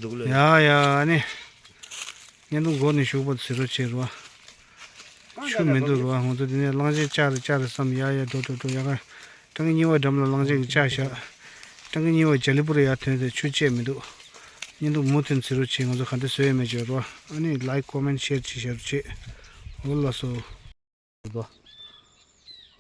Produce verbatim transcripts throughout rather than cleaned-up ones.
ཡ་ཡ་ཨ་ནི། བརྙན་ཐུང་འགོ་ནས་ཞུགས་པ་ཟེར་རོགས་བྱེད་རོགས། ཆུ་མི་འདུག་རོགས། ང་ཚོ་འདི་ནས་གླང་ཆེན་བཅག་རེ་བཅག་རེ་བསམ། ཡ་ཡ་འགྲོ་འགྲོ་འགྲོ། ཡ་ག་སྤྲང་གི་གཉིས་པ་འགྲམ་ལ་གླང་ཆེན་གྱིས་བཅག་བཞག་སྤྲང་གི་གཉིས་པ་ཇ་ལི་པུ་ར་ཡར་ཐོན་ཏེ་ཆུ་བཅད་མི་འདུག་བརྙན་ཐུང་མུ་མཐུད་ཟེར་རོགས་བྱེད། ང་ཚོ་ག་འདྲ་བཟོས་ཡོད་མེད་བརྗོད་རོགས། ཨ་ནི་ལའིཀ་ཀོ་མེན་ཤེར་བྱེད་ཤེར་བྱེད། འོ་ལགས་སོ།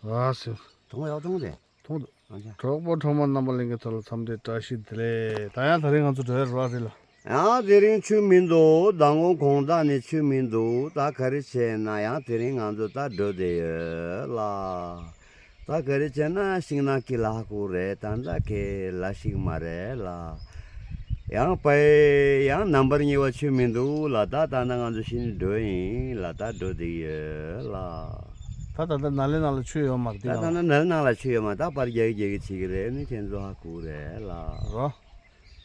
ཨ་སེ། དུང་ཡག་དུང་དེ། མཐོང་འདུག་ཨ་ཅག་གྲོགས་པོ་གྲོགས་མོ་རྣམ་པ་ལྷན་རྒྱས་ཚོ་ལ་འཚམས་འདྲི་བཀྲ་ཤིས་བདེ་ལེགས། ད་ཡང་དེ་རིང་ང་ཚོ་འགྲོ་ཡ་རོགས་རེད་ལ། ཡང་དེ་རིང་ཆུ་མི་འདུག་ཟླ་ངོ་གུང་དག་ནས་ཆུ་མི་འདུག་ད་ག་རེ་བྱས་ན་ཡང་དེ་རིང་ང་ཚོ་ད་འགྲོ་བསྡད་ཡོད་ལ། ད་ག་རེ་བྱས་ན་ཤིང་ནགས་ཀྱི་ལ་ཁུག་རེད། ད་ད་གའི་ལ་ཞིག་མ་རེད་ལ། ཡང་པའི་ཡང་ནམ་བར་གཉིས་པ་ཆུ་མི་འདུག་ལ། ད་ད་ནི་ང་ཚོ་ཕྱིན་འགྲོ་ཡིན་ལ། ད་འགྲོ་བསྡད་ཡོད་ལ། ད་ད་ད་ནཱ་ལེ་ནང་ལ་ཆུ་ཡོད་མ་རེད། ད་ད་ནི་ནཱ་ལེ་ནང་ལ་ཆུ་ཡོད་མ་རེད། ད་པར་རྒྱག་གི་རྒྱག་གི་བྱེད་ཀྱི་རེད། ནི་ཁྱེད་ཚོ་ཧ་གོ་རེད་ལ། རོ།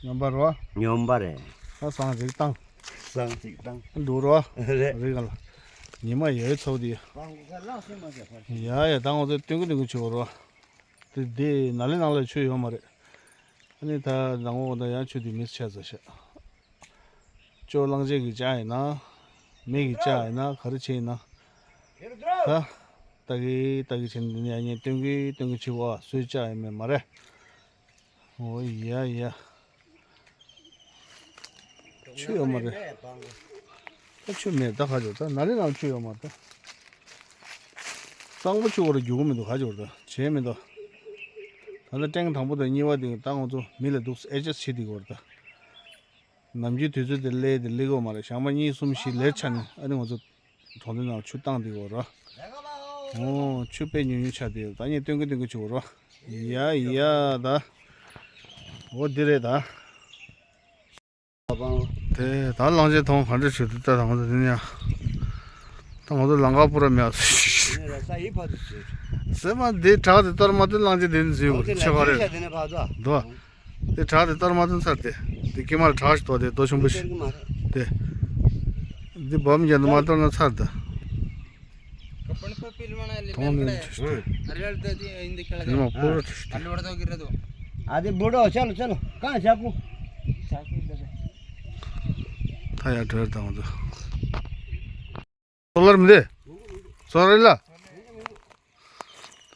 སྨྱོན་པ་རོ། སྨྱོན་པ་རེད། ད་སང་ཅིག་བཏང་། སང་ཅིག་བཏང་། འདུག་རོ། རེད། རེད་ག་ལ། ཉི་མ་ཡོད་ཚོགས་དེ། ཡ་ཡ་ད་ང་ཚོ་སྟོན་གི་སྟོན་གི་བྱེད་དགོས་རོ། དེ་དེ་ནཱ་ལེ་ནང་ལ་ཆུ་ཡོད་མ་རེད། ཨ་ནི་ད་ནང་འོག་ད་ཡང་ཆུ་དེ་མི་ཆ་ཚ་ཤག་ཅོ་གླང་ཆེན་གྱི་ལྕགས་ཡིན་ན། མི་གི་ལྕགས་ཡིན་ན་ག་རེ་བྱས་ཡིན་ན། ད་ད་གི་ད་གི་བྱས་ནས་ཡ་ཉེ་སྟོན་གི་སྟོན་གི་བྱེད་དགོས། སུའི་ལྕགས་ཡིན་མེད་མ་རེད། འོ་ཡ་ཡ། ཆུ་ཡོད་མ་རེད། ད་ཆུ་མེད། ད་ག་ཅོ། ད་ནཱ་ལེ་ནང་ཆུ་ཡོད་མ་རེད། གཙང་པོ་ཆུ་བོར་རྒྱུག་གི་མི་འདུག་ག་ཅོ། ད་བྱས་མི་འདུག་ད་ལྟ་ཐེངས་དང་པོ་དང་གཉིས་པ་དེ་ད་ང་ཚོ་མི་ལ་འདུག་ཨེ་ཇེ་སི་ཊི་བྱེད་དེ་གོ་ར། ད་ནམ་རྒྱུན་དུས་ཚོད་དེ་སླེབས་དེ་སླེབས་གོ་མ་རེད། ཞག་མ་གཉིས་གསུམ་བཞི་ལེཊ་ཆགས་ནས་ཨ་ནི་ང་ཚོ་གྲོང་སྡེ་ནང་ཆུ་བཏང་དེ་གོ་ར། འོ་ཆུ་དཔེ་ཉུང་ཉུང་ཆགས་དེ། ད་ངས་སྟོན་གི་སྟོན་གི་བྱེད་དགོས་རོ། ཡ་ཡ་ད། འོ་འདི་རེད་ད། དེ་ད་གླང་ཆེན་མཐོང་ག་འདྲ་བྱེད་དུ་ད་ང་ཚོ་འདི་ནས་ཡང་། ད་ང་ཚོ་ལམ་ཁ་པུ་ར་མེད། སེམས་མ་འདི་བྲག་དེ་གཏོར་མ་ཐུབ། གླང་ཆེན་དེ་ནས་འཛུལ་བ་ཆེ་ག་རེད་འདུག་དེ་བྲག་དེ་གཏོར་མ་ཐུབ་ཚར་དེ། དེ་ཀི་མ་ལ་བྲག་ཞིག་དོ་དེ་རྡོ་ཆེན་པོ་ཞིག་དེ། འདི་བམ་རྒྱན་དུ་མ་གཏོར་ན་ཚར་ད། ཐོང་ནས་ཁྲིས་ཏེ། དེ་ནས་མ་སྤོ་ར་ཁྲིས་ཏེ། ཨ་དེ་བུ་རོ་ཆ་ལ་ཆ་ལ་གང་བྱ་ཀུ། ད་ཡར་བྲོས་དང་འདུག་སོ་ལར་མི་འདི། སོ་ལར་ལ།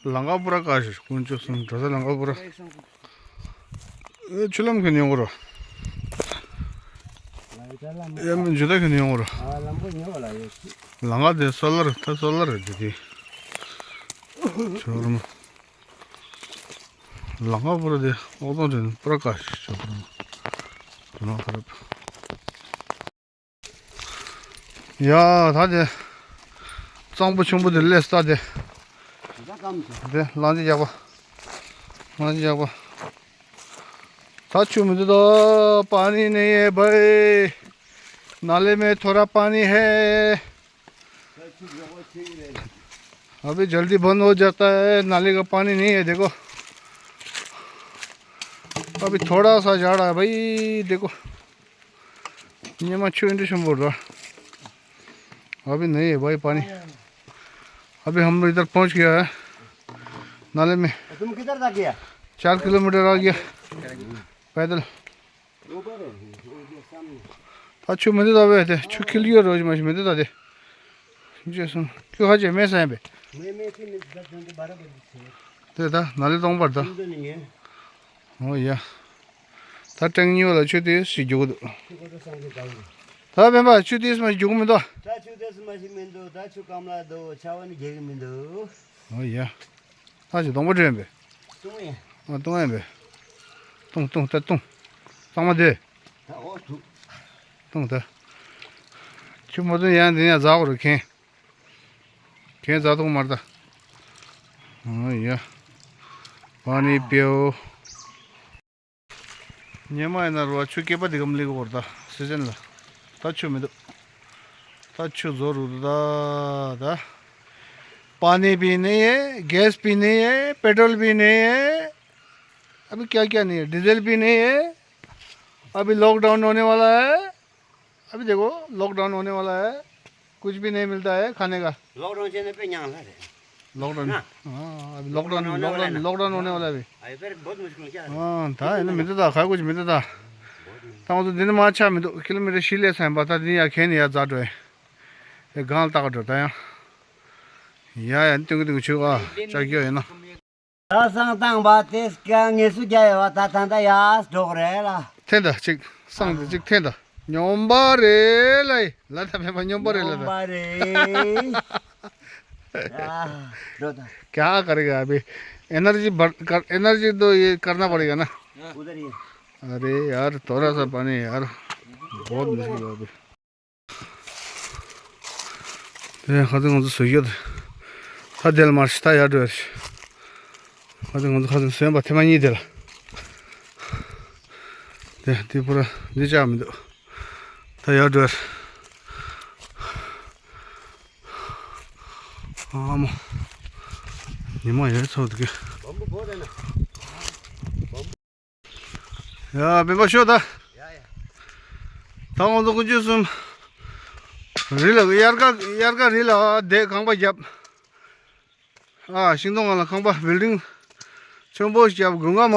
ལམ་ཁ་པུ་ར་དཀར་ཞིག་དཀོན་མཆོག་གསུམ་འགྲོ་ས་ལམ་ཁ་པུ་ར། ཨེ་ཆུ་ལམ་ཁྱོན་ཡོང་གོ་ར། ཡ་མི་འཇུ་ད་ཁྱོན་ཡོང་གོ་ར། ལམ་ཁ་དེ་སོ་ལར་ད་སོ་ལར་རེད་དེ། ཆུ་ལམ། ལམ་ཁ་པུ་ར་དེ་ཨོག་ཚོང་དྲན་པུ་ར་དཀར་ཞིག་ཆུ་ལམ། དུ་ནང་ཁ་རབ། ཡ་ད་དེ། གཙང་པོ་ཆེན་པོ་དེ་སླེབས་ས་དེ། དེ་གླང་ཆེན་རྒྱགས་པ། གླང་ཆེན་རྒྱགས་པ། ད་ཆུ་མི་འདུག་ད་པ་ནི་ནི་ཡེ་བའི། ནཱ་ལེ་མེ་ཐོ་ར་པ་ནི་ཧེ། अभी जल्दी बंद हो जाता है नाली का पानी नहीं है। देखो अभी थोड़ा सा जा रहा है भाई। देखो ཉི་མ་ཆུ་འདི་ཆེན་པོ་རེད། अभी नहीं है भाई पानी। अभी हम लोग इधर पहुंच गया है नाले में। तुम किधर तक गया? चार किलोमीटर आ गया पैदल। ད་ཆུ་མི་འདུག་ད་བས་དེ་ཆུ་འཁྱིལ་ཡོད་རོ་ཞིག་མ་ཞིག་མི་འདུག་ད་དེ། ཅེས་སོང་ཁྱོད་ཧ་ཅང་མེད་ས་ཡིན་པས། དེ་ད་ནཱ་ལེ་སྟོང་པར་ད། འོ་ཡ། ད་ཀྲེང་གཉིས་པ་ལ་ཆུ་དེ་ཞིག་རྒྱུག་འདུག་ད་སྤེན་པ་ཆུ་དེ་སུ་མ་ཞིག་རྒྱུག་མི་འདུག་ད་ཆུ་དེ་སུ་མ་ཞིག་མི་འདུག་ད་ཆུ་སྐམ་ལ་འདུག་ཆར་པ་ནི་རྒྱག་གི་མི་འདུག་འོ་ཡ། ད་ཅི་སྡོང་པོ་འདྲེན་པས། བཏུང་ཡ། ཨ་བཏུང་ཡ་པས། བཏུང་བཏུང་ད་བཏུང་། གཙང་མ་དེ། ད་འོ་བཏུང་། བཏུང་ད། ཆུ་མ་བཏུང་ཡང་དེ་ཡང་འཛག་རུ་མཁན། མཁན་འཛག་ཐུབ་མ་རེད་ད། ཨ་ཡ། པ་ནི་པེའོ། ཉི་མ་ཡིན་ན་རུ་བ་ཆུ་སྐྱེས་པ་འདི་གམ་ལི་གོ་ར་ད་སི་ཛན་ལ། ད་ཆུ་མི་འདུག་ད་ཆུ་བཟོ་རུ་ད་ད། पानी भी नहीं है, गैस भी नहीं है, पेट्रोल भी नहीं है। अभी क्या क्या नहीं है? डीजल भी नहीं है। अभी लॉकडाउन होने वाला है। अभी देखो लॉकडाउन होने वाला है, कुछ भी नहीं मिलता है खाने का। लॉकडाउन चलने पे यहाँ ला रहे। लॉकडाउन। हाँ। हाँ, अभी लॉकडाउन, लॉकडाउन होने वाला है ना? लॉकडाउन होने वाला है अभी। अभी फिर बहुत मुश्किल क्या है? हाँ, था है ना, मिलता था, खा कुछ मिलता था। बहुत मुश्किल। ད་ང་ཚོ་འདི་ནས་མར་ཆགས་མི་འདུག་ཀི་ལོ་མི་ཊར་བཞི་སླེབས་ཚར་ཡིན་པ། ད་འདི་ཡར་གན་ནས་ཡར་འཛེགས་འགྲོ་ཡིན། ཨེ་སྒང་ལ་ལྟ་ག་འགྲོ་ད་ཡང་། ཡ་ཡ་ཏིང་ཏིང་བྱུག་ཨ་ལྕགས་ཀྱོག་ཡིན་ན། ད་བསང་བཏང་བ་དེ་སྐད་ངལ་གསོ་རྒྱག་ཡོད་བ། ད་ད་ད་ཡར་འགྲོ་གི་རེད་ལ། འཐེན་ད་ཅིག་བསང་དེ་ཅིག་འཐེན་ད། སྨྱོན་པ་རེད་ལ་ཡི་ལ། ད་མེད་པ་སྨྱོན་པ་རེད་ལ་ད། སྨྱོན་པ་རེད། ཡ་འགྲོ་ད། क्या करेगा अभी? एनर्जी बढ़ कर, एनर्जी तो ये करना पड़ेगा ना। उधर ही है। अरे यार थोड़ा सा पानी यार, बहुत मुश्किल है अभी। དེ་ཁ་ཚོན་ང་ཚོ་བཟོ་རྒྱུ་དེ། ད་དེ་ལ་མར་ཤི་ད་ཡར་འགྲོ་ཡར་ཤི། ཁ་ཚོན་ང་ཚོ་ཁ་ཚོན་བཟོས་པ་ཐེངས་མ་གཉིས་དེ་ལ། དེ་དེ་པུ་ར་འདི་བཅག་མི་འདུག་ད་ཡར་འགྲོ་ཡར། ཨ་མ། ཉི་མ་ཡར་ཚོགས་འདུག་གི། ཡ་སྤེན་པ་ཤོག་ད། ད་ང་ཚོ་དཀོན་མཆོག་གསུམ། རི་ལ་དབྱར་ཁ་དབྱར་ཁ་རི་ལ་བསྡད་ཁང་པ་བརྒྱབ། ཨ་ཤིང་སྡོང་སྒང་ལ་ཁང་པ་བིལ་ཌིང་ཆེན་པོ་ཞིག་བརྒྱབ། དགུན་ཁ་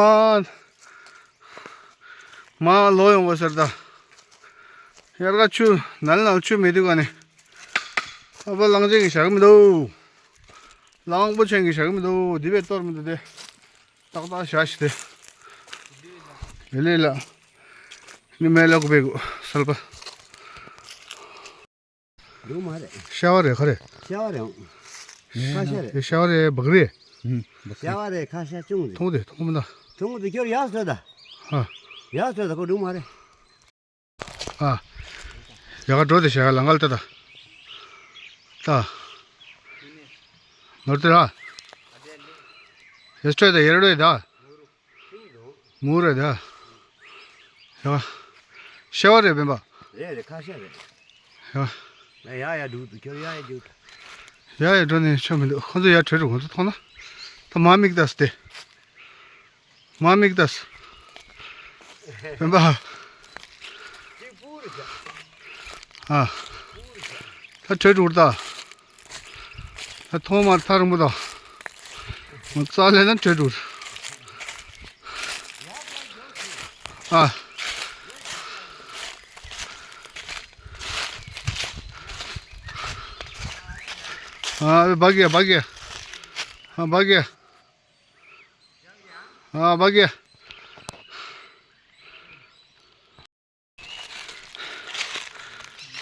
མ་མ་ལོག་ཡོང་དགོས་ཟེར་ད། དབྱར་ཁ་ཆུ་ནང་ལ་ཆུ་མེད་དུས་ག་ནས། ཨ་ཕ་གླང་ཆེན་གྱིས་བཞག་གི་མི་འདུག་གླང་པོ་ཆེན་གྱིས་བཞག་གི་མི་འདུག་འདི་བས་གཏོར་མི་འདུག་སྟེ། ཏག་ཏག་བཞག་ཤི་སྟེ། ལི་ལི་ལ། ནི་མེ་ལོག་པའི་གུ་སལ་པ། ཡོང་མ་རེད། ཤ་བ་རེད་ཁ་རེད། ཤ་བ་རེད། ཁ་ཤ་རེད། ཤ་བ་རེད་བག་རེད། ཤ་བ་རེད་ཁ་ཤ་ཅུང་རེད། ཐུང་དེ་ཐུང་མི་འདུག་ཐུང་དེ་ཁྱོད་ཡག་སོ་ད། ཧ། ཡག་སོ་ད་ཁོ་འགྲོ་མ་རེད། ཨ། ཡ་ག་འགྲོ་དེ་ཞག་ལ་ངལ་ལྟ་ད། ད། ནོར་དེ་ར། ཡེ་སྤྲོད་ད་ཡེ་ར་རོད་ད། མུ་རེད་ད། ཡ། ཤ་བ་རེད་སྤེན་པ། རེད་རེད་ཁ་ཤ་རེད། ཡ། ང་ཡ་ཡ་འགྲོ་འདུག་ཁྱོད་ཡ་ཡ་འགྲོ། ཡ་ཡ་འགྲོ་ནས་ཆོ་མི་འདུག་ཁོ་ཚོ་ཡ་བྲོས་འགྲོ་ཁོ་ཚོ་མཐོང་ན། ད་མ་མིག་ད་སྟེ། མ་མིག་ད། སྤེན་པ། ཨ། ད་བྲོས་འགྲོ་ད། ད་ཐོག་མར་ཐག་རིང་པོ་ད། མ་རྩ་ལས་ན་བྲོས་འགྲོ། ཨ། ཨ་བ་གི་བ་གི། ཨ་བ་གི། ཨ་བ་གི།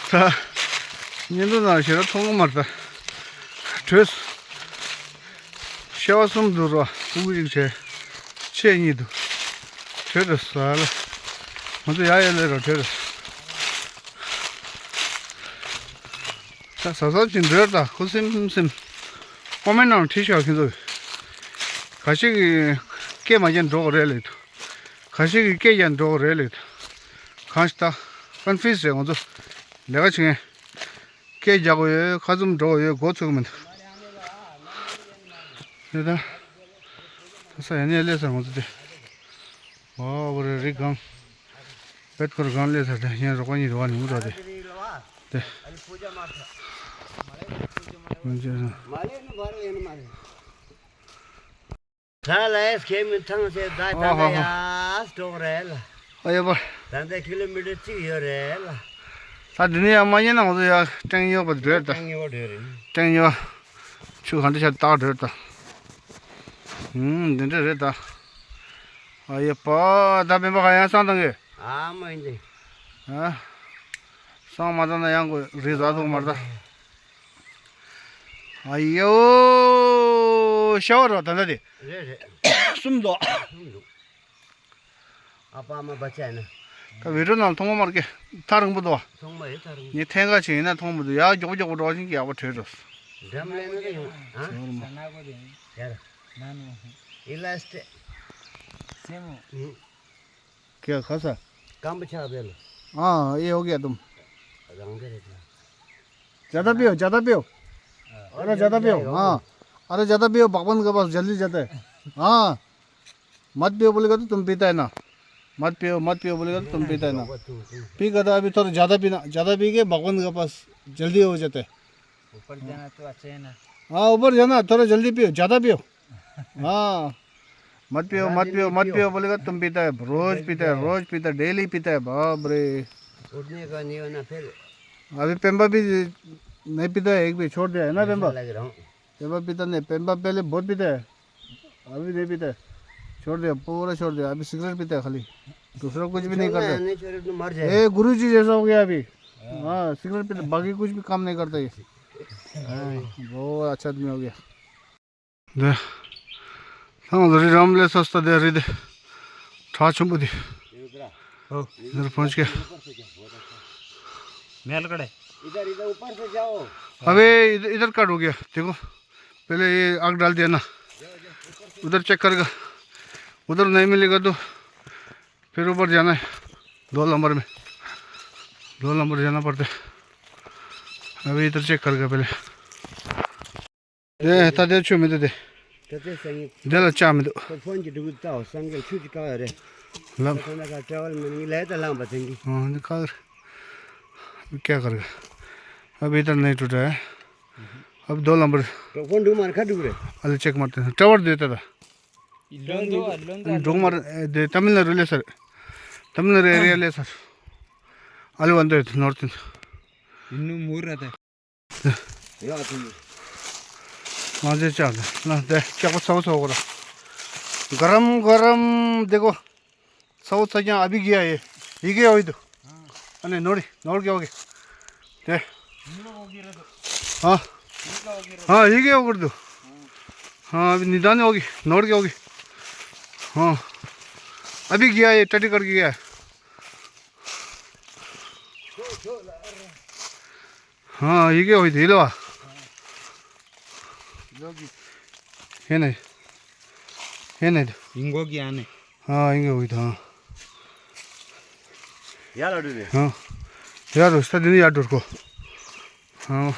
ད། ཉིན་དུ་ན་ཞེ་དྲག་མཐོང་གི་མ་རེད་ད། བྲོས། ཤ་བ་གསུམ་འདུག་རོ་ཕྲུ་གུ་གཅིག་བྱས། ཆེ་གཉིས་འདུག་བྲོས་འགྲོ་ས་ལ། ང་ཚོ་ཡ་ཡ་ལས་རོ་བྲོས་འགྲོ། ད་ཟ་ཟ་ཅིག་འགྲོས་ད་ཁུ་སིམ་སིམ། ཨོ་མའི་ནང་ཁྲིད་ཤག་ཁྱེད་ཚོ། ག་ཞིག་གིས་སྐད་མ་རྒྱག་འགྲོ་གི་རེད་ལེགས་འདུག་ག་ཞིག་གིས་སྐད་རྒྱག་འགྲོ་གི་རེད་ལེགས་འདུག་གང་ཞིག་ད་ཀོན་ཕིའུ་སི་རེད་ང་ཚོ། ལས་ཀ་བྱེད་མཁན། སྐད་རྒྱག་གི་ཡོད་ཁ་བཙུམ་འགྲོ་གི་ཡོད་མགོ་ཚོས་གི་མི་འདུག་རེད་ད། ད་ས་ཡ་ནས་སླེབས་ས་ང་ཚོ་དེ། ཨོ་བོ་རེ་རི་སྒང་། བེད་ཁོར་སྒང་སླེབས་ས་དེ་ཡན་རོགས་པ་གཉིས་རེ་བ་ནི་མུ་ར་དེ། དེ། ད་ལས་ཁེ་མི་ཐང་ཆེ་ད་ད་ད་ཡ་སྟོག་རེད་ལ། ཨ་ཡོད་པ། ད་ད་ཀི་ལོ་མི་ཊར་གཅིག་ཡོད་རེད་ལ། ད་འདི་ནས་ཡང་མ་ཉན་ན་ང་ཚོ་ཡ་སྤྲང་ཡོད་པ་འདྲ་ད། སྤྲང་ཡོད་འདྲ་རེད། སྤྲང་ཡོད། ཆུ་ག་འདྲ་ཆ་ཏག་འདྲ་ད། ཧུམ་འདི་འདྲ་རེད་ད། ཨ་ཡོད་པ། ད་སྤེན་པ་ག་ཡང་བསང་བཏང་གི། ཨ་མ་ཡིན་ཏེ། ཨ། བསང་མ་བཏང་ན་ཡང་གོ་རི་ཟ་ཐུག་མར་ད། ཨ་ཡོ། ཤ་བ་རོ་ད་ལྟ་དེ། རེད་རེད། གསུམ་འདུག་གསུམ་འདུག་ཨ་ཕ་མ་བ་ཆ་ན། ད་བི་ཌི་ཡོ་ནང་མཐོང་མ་མར་གེ། ཐག་རིང་པོ་འདུག་མཐོང་མ་ཡོད་ཐག་རིང་པོ། ངས་ཐེངས་ཁ་ཅིག་ཡིན་ན་མཐོང་མི་འདུག་ཡར་མགྱོགས་མགྱོགས་འགྲོ་བཞིན་གྱི་ཡག་པོ་བྲོས་འགྲོ། འགྲམ་ལས་ན་ཡོང་ཨ། ཡར། ཨི་ལ་སྟེ། སེ་མོ། ཁྱེད་ག་ས། ཀམ་པུ་ཆ་བེ་ལ། ཨ་ཨེ་ཨོ་ཀེ་དུམ། རང་གི་རེད་ད། ज़्यादा पियो, ज़्यादा पियो। अरे ज़्यादा पियो। हाँ। अरे ज़्यादा पियो, भगवान के पास जल्दी जाते हैं। हाँ। मत पियो बोलेगा तो तुम पीता है ना। मत पियो, मत पियो बोलेगा तो तुम पीता है ना। पी कहता अभी थोड़ा ज़्यादा पीना, ज़्यादा पी के भगवान के पास जल्दी हो जाते हैं। ऊपर जाना तो अच्छा है ना। हाँ, ऊपर जाना, थोड़ा जल्दी पियो, ज़्यादा पियो। हाँ। मत पियो, मत पियो, मत पियो बोलेगा, तुम पीता है, रोज पीता है, रोज पीता है, डेली पीता है। बाप रे। उठने का नहीं होना फिर। अभी पेम्बा भी नहीं पीता है, एक भी छोड़ दिया है ना पेम्बा। लग रहा हूँ। पेम्बा पीता नहीं, पेम्बा पहले बहुत पीता है, अभी नहीं पीता है, छोड़ दिया, पूरा छोड़ दिया। अभी सिगरेट पीता है खाली, दूसरा कुछ भी नहीं करता। नहीं छोड़े तो मर जाए। ए, गुरु जी जैसा हो गया अभी। हाँ, सिगरेट पीता, बाकी कुछ भी काम नहीं करता ये। हाँ, बहुत अच्छा आदमी हो गया। ད་ང་ཚོ་རི་རམ་ལས་ས་སྟ་དེ་རི་དེ་བྲག་ཆེན་པོ་དེ། ཨོ། इधर पहुंच गया। मेल कड़े। इधर, इधर ऊपर से जाओ। अबे इधर, इधर कट हो गया, देखो, पहले ये आग डाल दिया ना, उधर चेक करेगा, उधर नहीं मिलेगा तो फिर ऊपर जाना है, दो नंबर में, दो नंबर जाना पड़ता है। अबे इधर चेक करेगा पहले। དེ་ད་དེ་ཆུ་མི་འདུག་དེ། ད་དེ་སང་ཉིན་འདི་ལ་ལྕགས་མི་འདུག་ཁོ་ཕོན་གྱི་འདུག་ད་སང་གལ་ཆུ་གཅིག་བཀག་ཡོད་རེད། ལབ། ད་ཁོ་ན་ཁ་ཀྲ་ཝལ་མི་ནི་ལས་ད་ལངས་པ་དེང་གི། ཨ་འདི་ཁ་ཀར། ཀྱ་ཀར་ག། अब इधर नहीं टूटा है। अब दो नंबर। ཁོ་འདུག་མ་ཁ་འདུག་རེད། अल चेक मारते हैं, टावर देता था। लोंदो, लोंदो। डोंगमर, ए, दे, तमिलनाडु ले सर। तमिलनाडु एरिया ले सर। अलि वंदे नॉर्थ। इन्नु मूर रहता है। ཡ་དེ། ང་ཚོའི་ལྕགས་དེ། ལ་དེ་ལྕགས་པ་ཚ་བོ་ཚ་བོ་གོ་ར། गरम गरम देखो। ཚ་བོ་ཚ་རྐྱང་ཨ་བི་གི་ཡ་ཡེ། ཡི་གེ་ཡོད་དུ། ཨ་ནི་ནོར་ནོར་གི་ཡོད་གི། དེ། ཨ། ཨ་ཡི་གེ་ཡོད་གི་དུ། ཨ་བི་ནི་ད་ནི་ཡོད་གི་ནོར་གི་ཡོད་གི། ཨ། ཨ་བི་གི་ཡ་ཡེ་ཏ་ཏི་ཀར་གི་ཡ། हाँ, ये क्या हुई थी लो? ये नहीं, ये नहीं। इंगो की आने। हाँ, इंगो हुई था। यार अडू रे। हाँ। यार उसका दिन यार डर को। हाँ।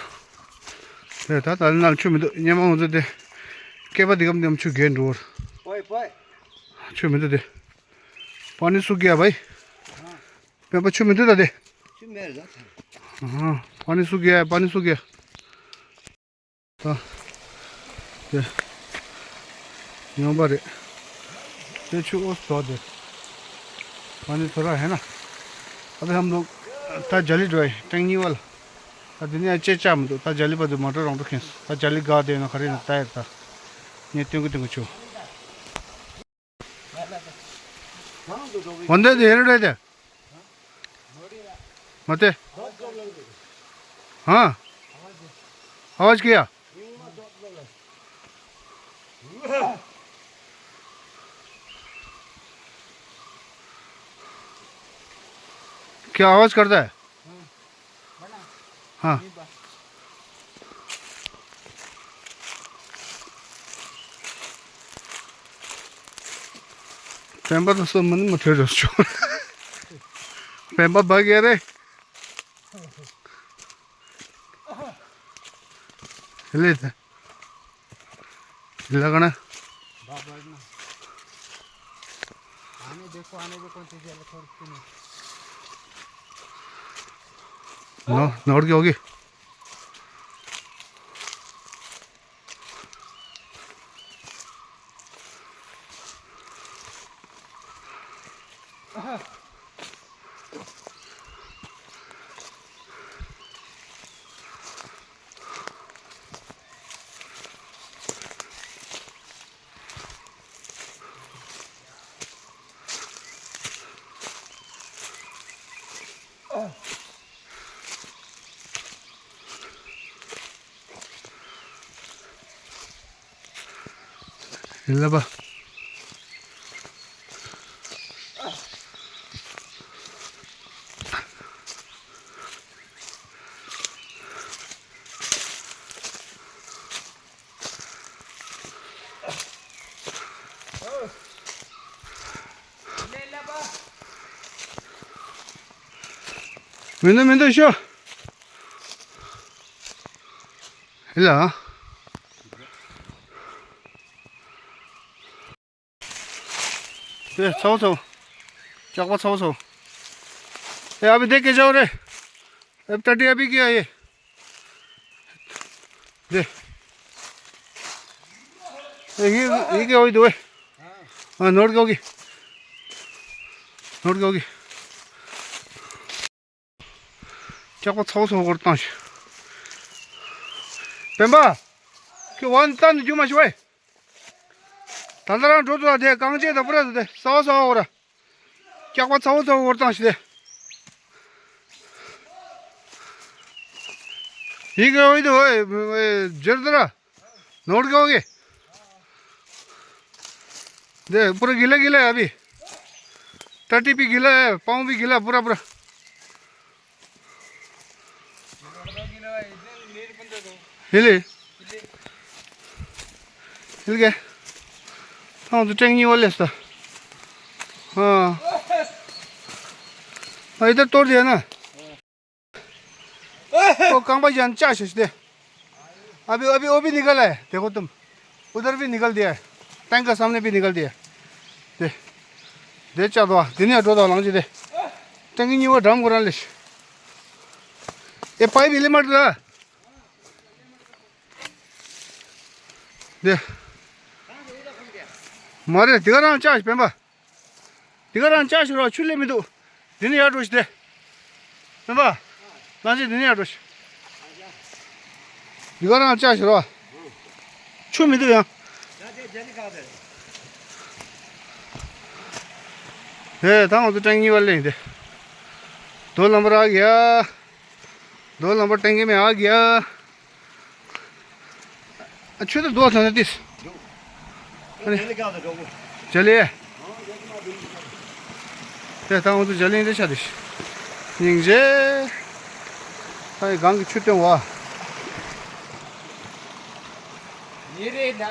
ये था ताल नाल छु में तो ये मां होते थे। के बाद दिगम दिगम छु गेंद और। ओए, ओए। छु में तो दे। पानी सूख गया भाई। पेपर छू में तो दे। छू में जा। हाँ, पानी सूख गया है, पानी सूख गया। हाँ। ये। यहाँ पर है। ये छू उस तो दे। पानी थोड़ा है ना। अभी हम लोग था जाली ड्राई, टंगनी वाला। था दिन या चे चाम दो, था जाली पर दो मोटर रंग तो खेस। था जाली गा देना खरीदना टायर था। ये तेंगु तेंगु छू। वंदे दे हेरे दे। मते। हाँ। आवाज किया। क्या आवाज करता है? हाँ। पेंबा तो सो मन मठे रस छो। पेंबा भाग गया रे। ले थे। लगना। बाबा ना। आने देखो, आने देखो, चीजें अलग छोड़ के नहीं। नो, नोट के होगी। ཡིན་ལ་བ། མི་འདུག་མི་འདུག་ཤོག་ཡིན་ལ། དེ་ཚ་བོ་ཚ་བོ། ཇག་པ་ཚ་བོ་ཚ་བོ། ཨེ་ཨ་བི་དེ་སྐད་ཆ་བོ་རེད། ཨེ་ཏ་ཏི་ཨ་བི་ཀི་ཨ་ཡེ། དེ། ཨེ་ཡི་ཡི་གེ་འོ་ཡི་འདུག་ཨེ། ཨ་ནོར་གོ་གི། ནོར་གོ་གི། སྐྱག་པ་ཚ་བོ་ཚ་བོ་སྐོར་བཏང་ཞིག་སྤེན་པ། ཁྱོད་ཝན་ཏན་རྒྱུ་མ་ཤི་བས། ད་ལྟ་རང་འགྲོ་དུ་ལ་དེ་རྐང་རྗེས་དང་པུ་ར་དུ་དེ་ས་བ་ས་བ་འོ་ར། སྐྱག་པ་ཚ་བོ་ཚ་བོ་འོར་བཏང་ཞིག་དེ། ཡིག་གི་འོ་ཡི་དུ་འོ་ཡི་འཇེར་དུ་ར། ནོར་གི་འོ་གི། དེ་པུ་ར་གི་ལ་གི་ལ་ཡ་བི། ཏ་ཏི་པི་གི་ལ་ཡ་པང་བི་གི་ལ་པུ་ར་པུ་ར། ཧི་ལི། ཧི་ལི་ཀེ། ཐང་དུ་ཀྲེང་གཉིས་པ་ལས་སོ། ཨ། ཨ་ཡི་དར་གཏོར་དེ་ན། ཨོ་རྐང་པ་ཡང་ལྕགས་ཤོག་ཤི་དེ། अभी अभी वो भी निकल है, देखो तुम। उधर भी निकल दिया है। टैंक का सामने भी निकल दिया है। दे। दे चा दो, दिन या दो दो लंग जी दे। टैंक नहीं वो ड्रम को रन ले। ये पाइप इले मत ला। दे। मारे, दिखा रहा हूँ, चार्ज पेंबा। འདི་ག་རང་ལྕགས་ཤོར་བ་ཆུ་ལས་མི་འདུག་འདི་ནས་ཡར་འགྲོ་ཤི་དེ། སྤེན་པ། ལྷན་རྒྱས་འདི་ནས་ཡར་འགྲོ་ཤི། འདི་ག་རང་ལྕགས་ཤོར་བ། ཆུ་མི་འདུག་ཡང་། ཧེ་ད་ང་ཚོ་ཀྲེང་གཉིས་པ་གླེང་དེ། རྡོ་ལམ་བར་ཨ་གི་ཡ། རྡོ་ལམ་བར་ཏན་གི་མེ་ཨ་གི་ཡ། ཨ་ཆུ་དེ་རྡོ་ཐོན་ན་ཏིས། ཨ་ནི། ཇ་ལི། དེ་ད་ང་ཚོ་ཇ་ལི་འདི་ཆ་དེ། སྙིང་རྗེ། ད་ཡི་གང་གི་ཆུ་སྟོན་བ། ནི་རེ་ལ།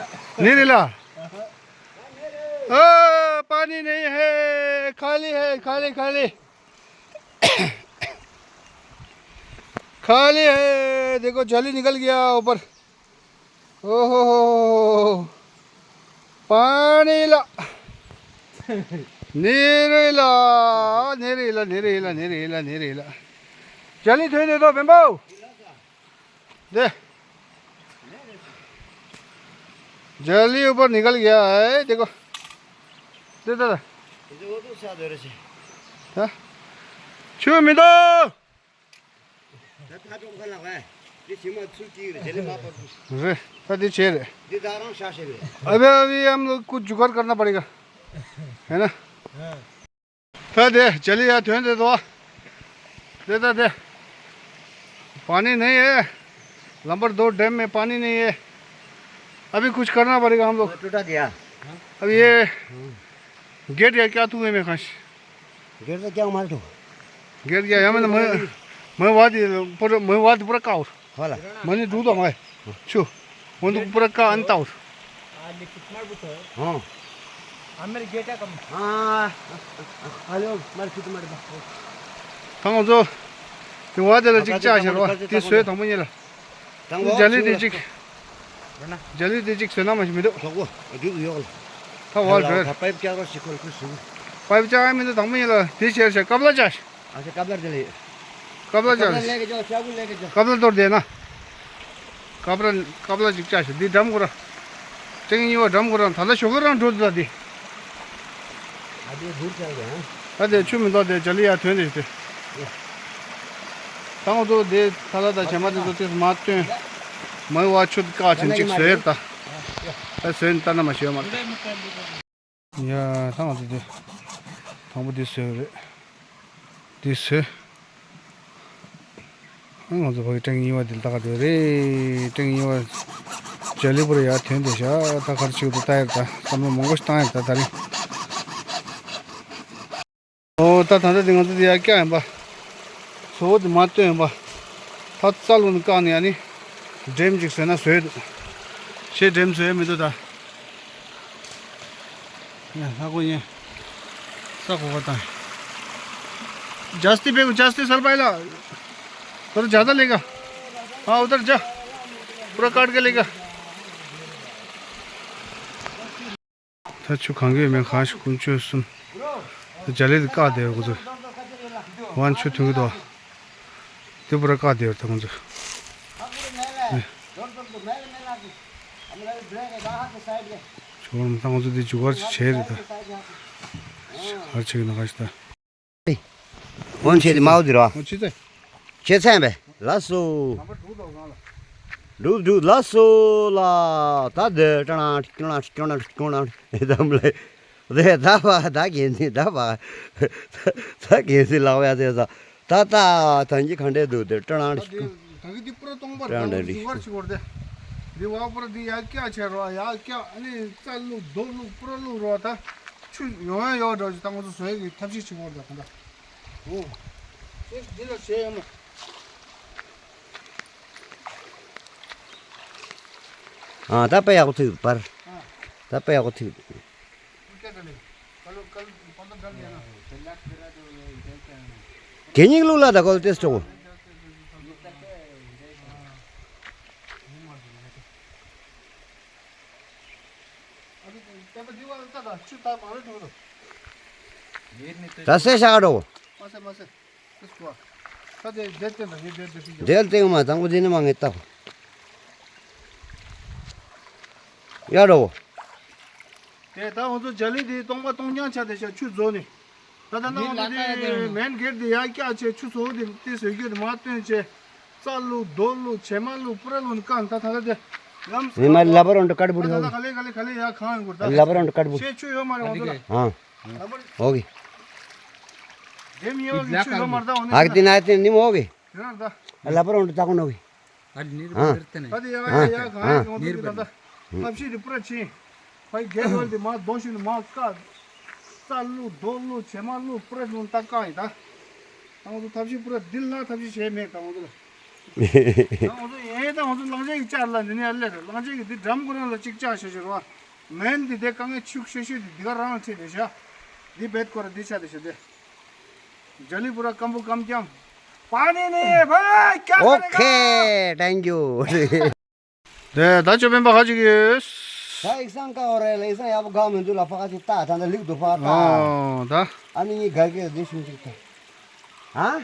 ནི་རེ་ལ། ཨ། पानी नहीं है, खाली है, खाली, खाली। खाली है, देखो, जली निकल गया ऊपर। ओहो, पानी ला। नेरेला, नेरेला, नेरेला, नेरेला, नेरेला। जली थे दे दो, बेम्बो। दे। जली ऊपर निकल गया है, देखो। दे दादा। हाँ? छू मिदो। रे, कति छे रे। अबे अभी हम लोग कुछ जुगाड़ करना पड़ेगा। है ना? ད་དེ་ཇ་ལི་ཡ་ཐོན་དེ་དོ། དེ་ད་དེ། पानी नहीं है। लंबर दो डैम में पानी नहीं है। अभी कुछ करना पड़ेगा हम लोग। टूटा गया। अब ये गेट या क्या तू है मैं खास। गेट तो क्या मार तू। गेट क्या या मैंने मैं मैं वादी पूरा मैं वादी पूरा काउर। ཧོ་ལ། མ་ནི་འབྲུག་དང་ཨེ། ཆུ། འོན་ཏུ་པུ་ར་ཀ་ཨན་ཏའོ། ཧོ། ཨ་མེ་རི་ཀེ་ཀམ། ཨ་ཨ་ཨ་ལོ་མར་ཁི་ཏུ་མར་བ། ད་ང་ཚོ། དེ་བ་དེ་ལ་གཅིག་ཅག་བྱེད་རོགས་དེ་བཟོས་དང་པོ་ཉིད་ལ། དེ་ཇ་ལི་དེ་གཅིག་ཇ་ལི་དེ་གཅིག་བཟོས་ན་མ་ཞིག་མི་འདུག་ད་བ་བྲོས། པའིབ་ཅག་རོགས་ཤིག་ཁོལ་ཁུལ་སུ། པའིབ་ཅག་ཨ་མི་འདུག་དང་པོ་ཉིད་ལ་དེ་བྱས་བྱས་ཀབ་ལ་ཅག་ཨ་ཅེ་ཀབ་ལར་དེ་ལས། ཀབ་ལར་ཅག་ལས་ཀ་ཅོ་ཅག་གུ་ལས་ཀ་ཅོ། ཀབ་ལར་དོར་དེ་ན། ཀབ་ལར་ཀབ་ལར་ཅིག་ཅག་ཤི་འདི་འགྲམ་གུ་ར། ཅིག་གཉིས་པ་འགྲམ་གུ་ར་ད་ལྟ་ཞོགས་ཀ་རང་འགྲོ་དུས་ད་དེ། ཨ་དེ་སྡུར་ཅག་ཡང་། ད་དེ་ཆུ་མི་འདུག་དེ་ཇ་ལི་ཡ་ཐོན་དེ་དེ། ད་ང་ཚོ་དེ་ཐ་ལ་ད་བྱེ་མ་དེ་ཚོ་དེ་མ་བཏོན། མ་བ་ཆུ་བཀག་ཅིང་ཅིག་བཟོས་ད། ད་བཟོས་ད་ན་མ་ཞོ་མ་ད། ཡ་ད་ང་ཚོ་དེ། དང་པོ་དེ་བཟོས་རེད། དེ་བཟོས། ང་ཚོ་ཕ་གི་ཀྲེང་གཉིས་པ་དེ་ལྟ་ག་དེ་རེད། ཀྲེང་གཉིས་པ་ཇ་ལི་པུར་ཡར་ཐོན་དེ་ཤ་ད་གར་ཆིག་ཏུ་ལྟ་ཡར་ད་བསམ་བློ་མང་པོ་ཞིག་བཏང་ཡར་ད་ད་རིང་། ཨོ་ད་ད་ལྟ་དེ་ང་ཚོ་དེ་ཡར་བཀྱག་ཡིན་པ། བཟོ་བོ་དེ་མ་བཏོན་ཡིན་པ། ད་རྩ་ལུང་བཀག་ནས་ཡ་ནི། འགྲེམ་ཅིག་བཟོས་ན་བཟོས་འདུག་ཤེས་འགྲེམ་བཟོས་མི་འདུག་ད། ཡ་ཧ་གོ་ཡིན། ས་གོ་ག་དང་། जस्ती पे जस्ती सर पाइला। उधर ज्यादा लेगा। हाँ उधर जा। पूरा काट के लेगा। ད་ཆུ་གང་གི་མེད་གང་ཞིག་ཀུན་སྤྱོད་གསུམ། ད་ཇ་ལི་དེ་བཀག་དེ་གོ་ཚོད། ཝན་ཆུ་ཐུང་གི་དོ། དེ་པུ་ར་བཀག་དེ་ཡོད་ད་ཁོང་ཚོ། ནི། ཁྱོད་རང་ཚོ་དེ་མཇུག་སྒར་ཅིག་བྱས་རེད་ད། ཧར་ཆེ་གི་ན་ག་ཞིག་ད། འོན་ཆེ་དེ་མའོ་དེ་རོ། འོ་ཆེ་ཚེ། ཆེ་ཚེ་བས། ལགས་སོ། འགྲུབ་འགྲུབ་ལགས་སོ་ལ། ད་དེ་ཀྲ་ན་ཀྲ་ན་ཀྲ་ན་ཀྲ་ན་ཨེ་དམ་ལེ། དེ་ད་བ་ད་གན་དེ་ད་བ། ད་གན་དེ་ལག་བས་དེ་ད། ད་ད་ད་གི་ག་འདྲས་འདུག་དེ་ཀྲ་ན་ད་དེ་ད་གི་དེ་པུ་ར་སྟོང་པར་ཀྲ་ན་ད་འདྲས་འཇུག་སྒར་ཅིག་བོར་དེ། དེ་བ་པུ་ར་དེ་ཡ་ཀྱ་ཆེ་རོ་ཡ་ཀྱ་ཨ་ནི་རྩ་བླུག་རྡོ་བླུག་པུ་ར་བླུག་རོ་ད། ཆུ་ཡོང་ཡ་ཡོད་འགྲོ་ཅིག་ད་ང་ཚོ་བཟོ་ཡ་གི་ཐབས་ཤེས་བྱེད་དགོས་རེད་ད་གང་ལྟར། འོ། ཅེས་འདི་ལ་བྱས་ཡོང་ན། ཨ་ད་དཔེ་ཡག་པོ་ཐུག་པར། ཨ། ད་དཔེ་ཡག་པོ་ཐུག་སྐད་ཀ་ལས། ཀ་ལོ་ཀ་ལོ་པ་ཏོ་འདྲ་ལས་ན། གད་སྙིགས་བླུགས་ལ་ད་ཀོ་ལ་ཏེས་ཆོག་གོ། ད་སེ་ཤ་འགྲོ། མ་སེ་མ་སེ། ཁྱི་སྐོར། ད་དེ་དེ་སྟེང་དང་ཡེ་དེ་དེ་ཤི་རྒྱག་འབྲེལ་སྟེང་མ་དང་པོ་དེ་ནི་མ་ངེས་བཏགས། ཡ་འགྲོ། དེ་ད་ང་ཚོ་ཇ་ལི་དེ་སྟོང་པ་སྟོང་རྐྱང་ཆ་དེ་ཤ་ཆུ་རྫོགས་ནི། ད་ད་ན་མི་ང་ཚོ་ལ་ཀ་ཡ་དེ་དེ་མེན་གེར་དེ་ཡ་ཀྱ་ཆེ་ཆུ་ཚོ་དེ་དེ་བཟོས་རྒྱུ་དེ་མ་སྟོན་ཆེ། རྩ་བླུག་རྡོ་བླུག་བྱེ་མ་བླུག་པུ་ར་བླུག་ནི་ཀ་ད་ད་ད་དེ། ལམ་མི་མ་ལ་པ་རོན་དུ་ཀ་བུ་ད་ད་ད་ག་ལེ་ག་ལེ་ག་ལེ་ཡ་གང་ཡོང་གོ་ད། ལ་པ་རོན་དུ་ཀ་བུ། ཤེ་ཆུ་ཡོད་མ་རེད་ང་ཚོ་ལ། ཨ། ལ་པ་རོན། ཨོ་ཀེ། དེ་མི་ཡོད་ཀྱི་ཆུ་ཡོད་མ་རེད་ད་འོ་ནི། ཨ་ཀི་དེ་ན་དེ་ནི་མོ་ཨོ་ཀེ། དེ་རང་ད། ལ་པ་རོན་དུ་ད་གོ་ནོ་ཀེ། ཨ་ནི་རི་པོ་ཏར་ཏེ་ནི། ད་དེ་ཡ་ཡ་ཡ་གང་ཡོང་གོ་ད་ད། ཐབས་ཤེས་དེ་པུ་ར་ཆེ། ཕ་གི་རྒྱལ་ཡོལ་དེ་མ་རྡོ་ཤུ་ནི་མ་ཀ། རྩ་བླུག་རྡོ་བླུག་བྱེ་མ་བླུག་པུ་ར་བླུག་ད་ཀ་ཡིན་ད། ད་ང་ཚོ་ཐབས་ཤེས་པུ་ར་འདི་ལ་ཐབས་ཤེས་བྱས་མེད་ད་ང་ཚོ་ལ། ད་ང་ཚོ་ཡེ་ད་ང་ཚོ་གླང་ཆེན་གྱི་ལྕགས་ལ་འདི་ནས་ཨ་ལེ་རེད། གླང་ཆེན་གྱི་འདི་འགྲམ་ཁོ་རང་ལ་གཅིག་ལྕགས་བྱ་བྱ་རོ། མེན་འདི་དེ་དཀའ་ངལ་ཆུག་ཤེ་ཤེ་འདི་འདི་ག་རང་ཆེ་དེ་ཤ། འདི་བེད་ཁོ་ར་འདི་ཤ་དེ་ཤ་དེ། ཇ་ལི་པུ་ར་སྐམ་པོ་སྐམ་རྐྱང་། པ་ནི་ནི་བ་ཀྱ་ཨོ་ཁེ། ཐེང་ཀྱུ། དེ་ད་ཅོ་སྤེན་པ་ཁ་ཅིག་ཡོད། ད་ཨིག་སང་ཀ་བ་རེད་ལ་ཨིག་སང་ཡག་པོ་གང་མི་འདུག་ལ་ཕ་ཁ་ཅིག་ལྟ་ད་ད་ལིག་འདུག་ཕ་ལྟ། ཨོ་ད། ཨ་ནི་ངའི་ག་གེ་དེ་ཤུང་ཅིག་ལྟ། ཨ།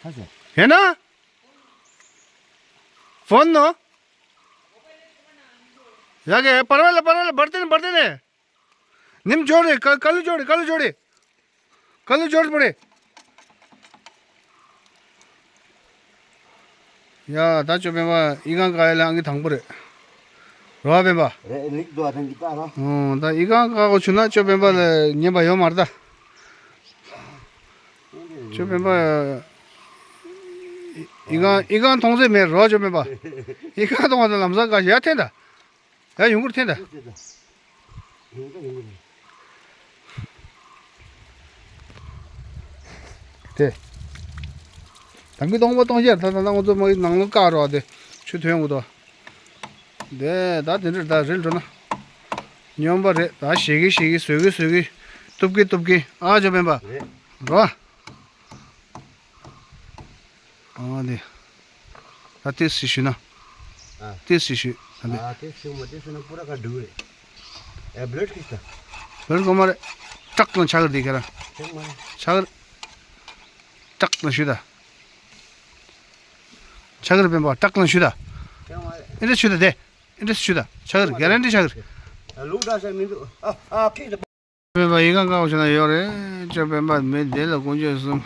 ཁ་ཅིག་ཡིན་ན། ཕོན་ནོ། ཡ་གེ་པར་ཝལ་པར་ཝལ་བར་ཏེ་ནི་བར་ཏེ་ནི། ནིམ་ཇོ་རེ་ཀ་ཀ་ལུ་ཇོ་རེ་ཀ་ལུ་ཇོ་རེ། ཀ་ལུ་ཇོ་རེ་པོ་རེ། ཡ་ད་ཅོ་སྤེན་པ་ཨི་ཁང་ཀ་ཡ་ལ་ཨང་ཀི་དང་པོ་རེད། རོ་བ་སྤེན་པ། རེད་ལིག་དུ་ཨ་ཐང་གི་ཀ་རོ། ཨོ་ད་ཨི་ཁང་ཀ་གོ་ཆུ་ན་ཅོ་སྤེན་པ་ལ་ཉན་པ་ཡོད་མ་རེད་ད། ཅོ་སྤེན་པ། ཨི་ཁང་ཨི་ཁང་མཐོང་ཚེ་མེད་རོ་ཅོ་སྤེན་པ། ཨི་ཁང་མཐོང་བ་དང་ལམ་སང་ཀ་ཡ་འཐེན་ད། ཡ་ཡོང་གུར་འཐེན་ད། དེ། དང་གི་སྟོང་པ་སྟོང་བརྒྱད་ད་ད་ད་ང་ཚོ་མ་གི་ནང་ལོ་བཀག་རོགས་དེ་ཆུ་ཐོན་འུ་དོ། དེ་ད་དེ་འདྲ་ད་རིལ་འགྲོ་ན། སྨྱོན་པ་རེད་ད་ཞེ་གི་ཞེ་གི་བཟོས་གི་བཟོས་གི་གཏུབ་གི་གཏུབ་གི་ཨ་ཅོ་སྤེན་པ། རེད། རོ། ཨ་ནི། ད་ཏིས་ཞིག་ཞུས་ན། ཨ། ཏིས་ཞིག་ཞུས་ད་ནི། ཨ་ཏིས་ཞིག་མ་ཏིས་ཞུས་ན་པུ་ར་ཀ་འགྲུལ་རེད། ཨེ་བློད་ཀིས་ད། བློད་གོ་མ་རེད། ཀྲག་ལ་ཆག་གི་འདི་ཁྱེད་རང་། ཆག་མ་རེད། ཆག་གི་ཀྲག་ལ་ཞུས་ད། ཆག་གི་རེད་སྤེན་པ་ཀྲག་ལ་ཞུས་ད། ཆག་མ་རེད། ཨེ་འདྲ་ཞུས་ད་དེ། ཨེ་འདྲ་ཞུས་ད་ཆག་གི་རེད་གེ་རན་ཊི་ཆག་གི་རེད། ལུག་འདྲ་ས་མི་འདུག་ཨ་ཨ་ཕིག་ད། སྤེན་པ་ཨི་ཁང་ཀ་བ་ཆེ་ན་ཡོད་རེད། ཅོ་སྤེན་པ་མི་དེ་ལ་དཀོན་མཆོག་གསུམ།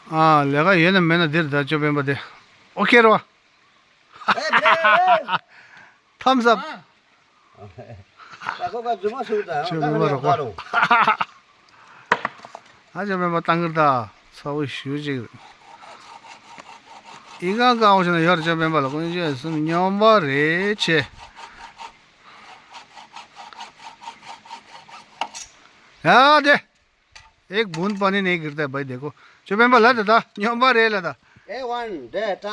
ཨ་ལས་ཀ་ཡོད་ན་མེད་ན་འདིར་ད་ཅོ་སྤེན་པ་དེ། ཨོ་ཁེ་རོ། ཨེ་བེ། ཐམ་སབ། ད་ཁོ་ཀ་རྫུན་མ་སུ་ད་ཅོ་སྤེན་པ་རོགས་པ། ཨ་ཅོ་སྤེན་པ་ཏང་གིར་ད་ཚ་བོ་ཞུ་ཅིག་ཨི་ཁང་ཀ་བ་ཆེ་ན་ཡོད་རེད། ཅོ་སྤེན་པ་ལ་དཀོན་མཆོག་གསུམ་སྨྱོན་པ་རེད་ཆེ། ཡ་དེ། ཨེག་བུན་པ་ནི་ནེ་གིར་ད་བའི་དེ་ཀོ། ཅོ་སྤེན་པ་ལ་ད་ད་སྨྱོན་པ་རེད་ལ་ད། ཨེ་ཝན་དེ་ད།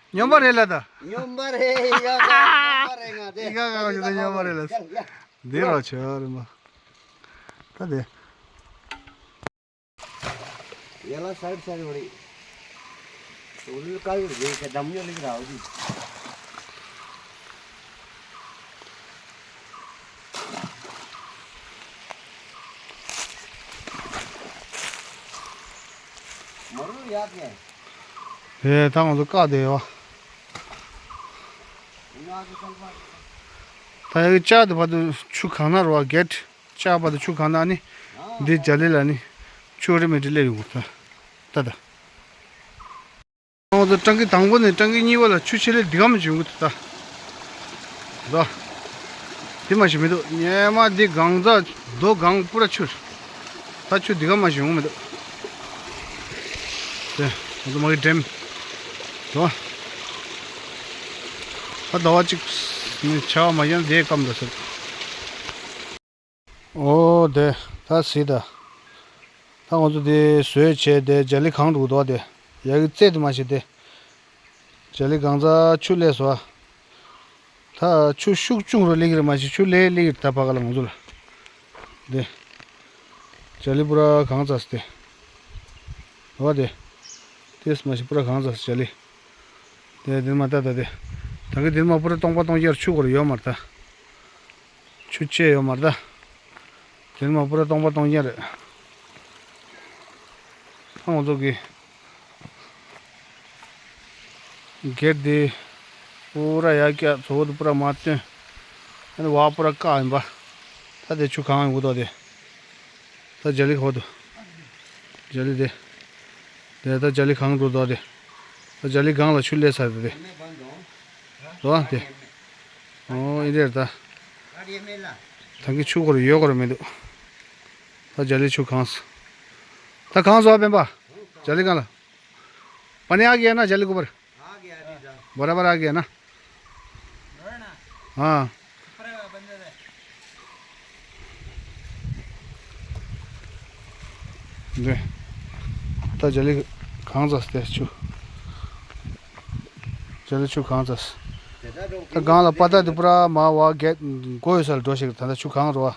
སྨྱོན་པ་རེད་ལ་ད། སྨྱོན་པ་རེད་ཡ་ད་སྨྱོན་པ་རེད་ང་དེ། ཨི་ཁང་ཀ་བ་ཆེ་ན་སྨྱོན་པ་རེད་ལ། ཡ་ཡ། འདི་རོ་ཆེ་རེད་མ། ད་དེ། ཡ་ལ་སའིཌ་སའིཌ་བ་རེད། འུ་ལུ་ཀ་ཡོད་རེད་ཁ་འདམ་ཉོ་ལེགས་ར་འུ་ལུ། མ་རུ་ཡག་གེ། ཨེ་ད་ང་ཚོ་བཀག་བསྡད་ཡོད། ང་ཚོ་ཚང་མ། ད་ཡ་གི་ལྕགས་དེ་བར་དུ་ཆུ་གང་ན་རོ་བ་གེ་ཊི་ལྕགས་བར་དུ་ཆུ་གང་ན་ནི་འདི་རྒྱ་ལི་ལ་ནི་ཆུ་རེ་མེ་ཏྲི་སླེབས་ཡོང་གི་ད་ད་ད། ང་ཚོ་ཊང་ཀི་དང་པོ་ནས་ཊང་ཀི་གཉིས་པ་ལ་ཆུ་ཆེ་ལེ་འདི་ག་མ་བྱུང་གི་འདུག་ད། ད། འདི་མ་ཞིག་མི་འདུག་སྙེ་མ་འདི་གང་ཚ་རྡོ་གང་པུ་ར་ཆུ། ད་ཆུ་འདི་ག་མ་ཞིག་ཡོང་མི་འདུག་དེ་ང་ཚོ་མ་གི་ཌེམ། ད། ད་ཟླ་བ་གཅིག་ནས་བྱ་བ་མ་ཡིན་ན་དེ་སྐམ་འདུག་ཟེར། ཨོ་དེ་ད་སྲིད་ད། ད་ང་ཚོ་དེ་བཟོས་བྱས་དེ་རྒྱ་ལི་གང་འགྲོ་འདུག་དེ། ཡ་གི་རྩེ་དེ་མ་ཞིག་དེ། རྒྱ་ལི་གང་ཚ་ཆུ་ལས་སོ། ད་ཆུ་ཤུགས་ཆུང་རུ་ལེགས་རེད་མ་ཞིག་ཆུ་ལས་ལེགས་རེད་ད་ཕ་ག་ལ་ང་ཚོ་ལ། དེ། རྒྱ་ལི་པུ་ར་གང་ཚ་སི་དེ། ཨོ་དེ། དེས་མ་ཞིག་པུ་ར་གང་ཚ་སི་རྒྱ་ལི། དེ་དེ་མ་ད་ད་དེ། ད་གི་དེ་མ་པུ་ར་སྟོང་པ་སྟོང་རྒྱར་ཆུ་གོ་རུ་ཡོད་མ་རེད་ད། ཆུ་ཆེ་ཡོད་མ་རེད་ད། དེ་མ་པུ་ར་སྟོང་པ་སྟོང་རྒྱ་རེད། ད་ང་ཚོ་གི་གེ་ཊི་དེ་པུ་ར་ཡར་བཀྱག་ཚོ་བོ་དེ་པུ་ར་མ་བཏོན། ཨ་ནི་བ་པུ་ར་བཀག་ཡིན་པ། ད་དེ་ཆུ་གང་ཡོང་གི་འདུག་དེ། ད་རྒྱ་ལི་ཁོ་དུ། རྒྱ་ལི་དེ། དེ་ད་རྒྱ་ལི་གང་འགྲོ་འདུག་དེ། ད་རྒྱ་ལི་གང་ལ་ཆུ་སླེབས་ཚར་དེ་དེ། འགྲོ་ཨ་དེ། ཨོ་ཨིན་རེད་ད། ད་གི་ཆུ་གོ་རུ་ཡོད་གོ་རུ་མི་འདུག་ད་རྒྱ་ལི་ཆུ་གང་སོང་། ད་གང་སོང་ཨ་སྤེན་པ། རྒྱ་ལི་གང་ལ། पानी आ गया ना जल्दी ऊपर। आ गया अभी जा। बराबर आ गया ना। हाँ। ད་རྒྱ་ལི་གང་ཚ་སྟེ་ཆུ། རྒྱ་ལི་ཆུ་གང་ཚ། ད་གང་ལ་པ་ད་དེ་པུ་ར་མ་བ་གེ་མགོ་ཡོད་ས་ལ་འགྲོ་ཞིག་ད་ད་ཆུ་གང་རོ། ད་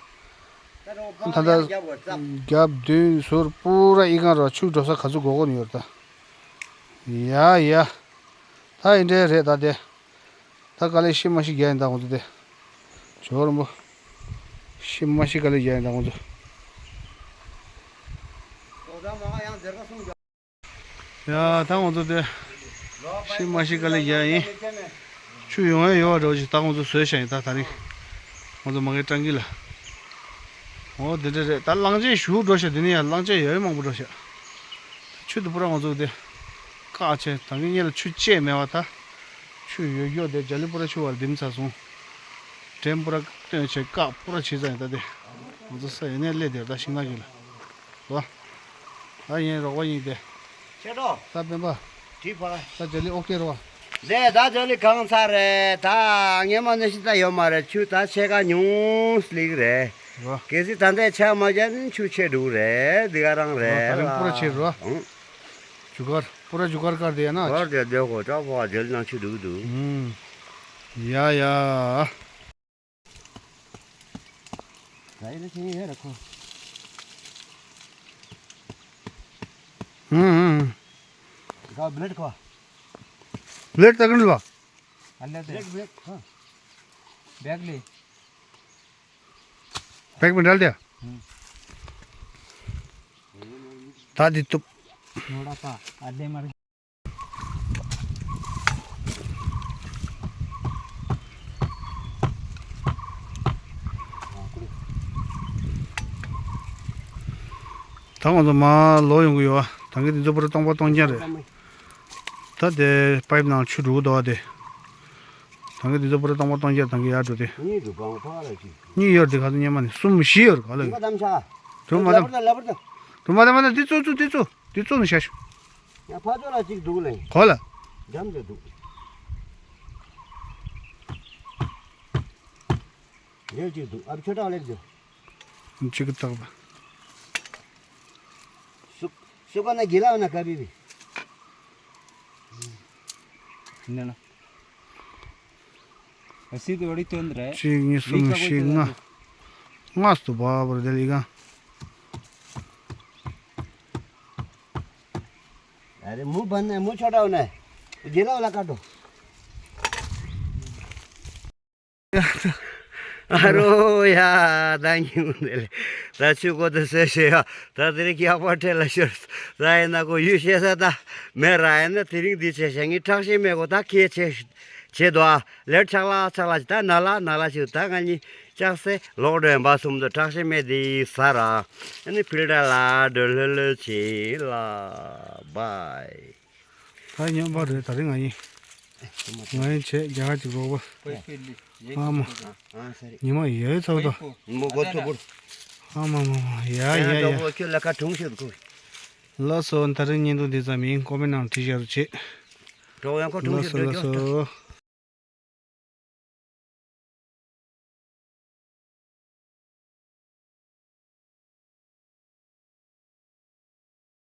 ད་རྒྱབ་བདུན་ཟུར་པུ་ར་ཨི་གང་རོ་ཆུ་འགྲོ་ས་ག་ཚོད་དགོས་གོ་ནི་ཡོད་ད། ཡ་ཡ། ད་ཨིན་འདྲའི་རེད་ད་དེ། ད་དཀའ་ལས་ཤི་མ་ཤི་རྒྱག་ཡིན་ད་ང་ཚོ་དེ། ཇོ་རིན་པོ། ཤི་མ་ཤི་དཀའ་ལས་རྒྱག་ཡིན་ད་ང་ཚོ། ཡ་ད་ང་ཚོ་དེ། ཤི་མ་ཤི་དཀའ་ལས་རྒྱག་ཡིན། ཆུ་ཡོང་ཡ་ཡོད་པ་འདྲ་བོ་ཞིག་ད་ང་ཚོ་བཟོས་བཞག་ཡིན་ད་ད་རིང་། ང་ཚོ་མ་གི་ཊང་ཀི་ལ། འོ་དེ་འདྲ་རེད་ད་གླང་ཆེན་ཞུ་འགྲོ་ཤག་དེ་ནས་ཡང་གླང་ཆེན་ཡོད་མང་པོ་འགྲོ་ཤག་ཆུ་དུ་པུ་ར་ང་ཚོ་དེ། བཀག་ཆེ་ད་གི་ཉེ་ལ་ཆུ་ཆེ་མེད་པ་ད། ཆུ་ཡོད་ཡོད་དེ་རྒྱ་ལི་པུ་ར་ཆུ་བར་ལྡིམ་ཚར་སོང་། ཌེམ་པུ་ར་བཏོན་ཆེ་བཀག་པུ་ར་ཆེ་ཚར་ཡིན་ད་དེ། ང་ཚོ་ས་ཡོད་ནས་སླེབས་དེ་ད་ཤིང་ནགས་རྒྱུད་ལ། རོ། ད་ཡིན་རོགས་པ་ཡིན་དེ། ཆེ་རོ། ད་སྤེན་པ། དྲིས་ཕ། ད་རྒྱ་ལི་ཨོ་ཀེ་རོ། ལས་ད་རྒྱ་ལི་གང་ཚར་རེད་ད། ངས་མ་ནས་ཤི་ད་ཡོད་མ་རེད་ཆུ་ད་ཆེ་ག་ཉུང་སླེབས་རེད། རོ། གལ་སྲིད་ད་ལྟའི་ཆ་མ་རྒྱབ་ན་ཆུ་ཆེ་འགྲོ་རེད་འདི་ག་རང་རེད། ད་རིང་པུ་ར་ཆེ་རོ། ཨང་། རྒྱུ་སྐར། པུ་ར་རྒྱུ་སྐར་དཀར་དེ་ཡ་ན། སྐར་དེ་སྡོད་གོ་ཅག་པོ་རྒྱ་ལི་ནང་ཆུ་འགྲོ་གི་འདུག་ཨུམ། ཡ་ཡ། ད་ཡིན་ན་ཆེ་ཡོད་ར་ཁོ། ཨུམ་ཨུམ། ད་བླེཌ་ཁོ། བླེཌ་ད་གིན་ལ། ཨ་ལེ་དེ། བླེཌ་བླེཌ་ཁོ། བེག་ལི། བེག་མི་འདྲ་ལ་དེ། ད་འདི་གཏུབ། ནོ་ད་པ་ཨ་ལེ་མར། ད་ང་ཚོ་མར་ལོག་ཡོང་གི་ཡོད་ཨ། ད་གིན་འདི་ཚོ་པུ་ར་སྟོང་པ་སྟོང་རྐྱང་རེད། ད་དེ་པའིབ་ནང་ཆུ་འགྲོ་གི་འདུག་ཨ་དེ། ད་གིན་འདི་ཚོ་པུ་ར་སྟོང་པ་སྟོང་རྐྱང་ད་གིན་ཡར་འགྲོ་དེ། གཉིས་འདུག་གང་ཕ་ལ་ཅིག་གཉིས་ཡོད་དེ་ག་ཚོད་སྙེ་མ་ནི་གསུམ་བཞི་ཡོད་ག་ལ་ཡོད། དུ་མ་དམ་ཤ། དུ་མ་དམ། ལ་པར་དུ། དུ་མ་དམ་དམ་དུ་འདི་ཚོ་ཚོ་འདི་ཚོ་འདི་ཚོ་ནི་ཤ་ཤུ། ཡ་ཕ་ཚོ་ལ་ཅིག་འདུག་ལེ། གོ་ལ། འཇམ་དུ་འདུག་ཡོད་ཅིག་འདུག་ཨ་ཆོས་གྲགས་ལེགས་འདུག་ཅིག་བཏགས་པ། སུ་སུ་ག་ན་གི་ལ་ན་ཀ་བི་བི། ནེ་ན། ཨ་སི་དེ་བ་རི་ཏོན་རེ། གཅིག་གཉིས་གསུམ་བཞི་ལྔ། ལྔ་སུ་བ་བར་དེ་ལི་ག་ཨ་རེ་མུ་བན་ནེ་མུ་ཆོ་ཏའོ་ནེ། གི་ལ་ལ་ཀ་ཏོ། ཨ་རོ་ཡ། ད་ཉིན་འདི་ལས་ད་ཆུ་གོ་དུ་སེ་ཤེ་ཡ། ད་དེ་རིང་ཡག་པ་ཁྲེལ་ལ་ཤོར། ད་ཡིན་ན་གོ་ཡུལ་ཤེས་ས་ད་མེད་ར། ཡིན་ན་དེ་རིང་འདི་ཆེ་ཤེ་ངའི་ཁྲག་ཤེས་མེད་གོ་ད་ཁེ་ཆེ། བྱེད་དོ། ལེར་ཆག་ལ་ཆག་ལ་ཞིག་ད་ན་ལ་ན་ལ་ཞིག་ད་ང་གཉིས་ལྕགས་སེ་ལོག་འགྲོ་ཡན་པ་གསུམ་དུ་བྲག་ཤེ་མེད་དེ་ས་ར། ཨ་ནི་ཕིལ་ཏྲ་ལ་འགྲོ་ལྷོད་ལྷོད་བྱེད་ལ་བའི། ད་ཉམས་པ་རེད་ད་རིང་ང་གཉིས། ང་གཉིས་བྱས་རྒྱ་གར་ཅིག་རོགས་པ། ཨ་མ། ཉི་མ་ཡོད་ཚོགས་དོ། མོ་གོ་ཐོ་བུར། ཨ་མ་མ་མ་ཡ་ཡ་ཡ། ཁྱོད་ལ་ཁ་དྲུང་ཤོད་གོ། ལགས་སོ་ད་རིང་བརྙན་ཐུང་འདི་ཙམ་ཡིན། ཀོ་མེན་ནང་བྲིས་བཞག་རོགས་བྱེད། གྲོགས་ཡང་ཁོ་དྲུང་ཤོད་ལགས་སོ་ལགས་སོ།